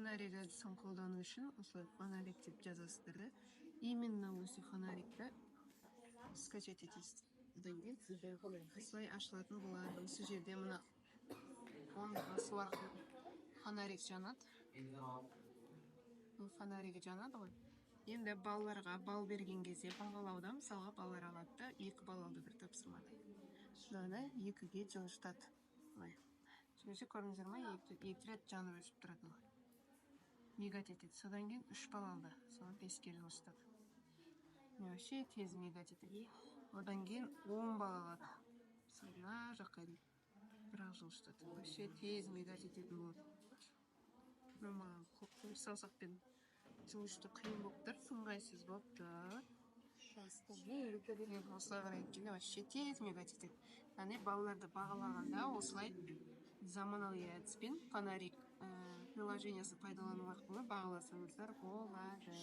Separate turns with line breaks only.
Фонарик әдісін қолдану үшін осылай «фонарик» деп жазасыздар да, именно осы фонарикті скачать етесіз. Одан кейін осылай ашылатын болады. Осы жерде мына оң басу арқылы фонарик жанады. Бұл фонаригі жанады ғой. Енді балаларға балл берген кезде, бағалауда, мысалға, балалар алады да, 2 балл алды бір тапсырмада, мынаны 2-ге жылжытады былай. Сол кезде, көрдіңіздер ма, екі рет жанып өшіп тұрады ғой, мигать етеді. Содан кейін 3 балл алды, соны 5-ке жылжытады. Вообще тез мигать етеді. Одан кейін 10 балл алады, мысалы, мына жаққа дейін бір ақ жылжытады, вообще тез мигать ететін болады. Мына маған қос саусақпен жылжыту қиын болып тұр, ыңғайсыз болып тұр. Осылай қарай еткенде вообще тез мигать етеді. Яғни балаларды бағалағанда осылай заманауи әдіспен фонарик приложениесін пайдалану арқылы бағаласаңыздар болады.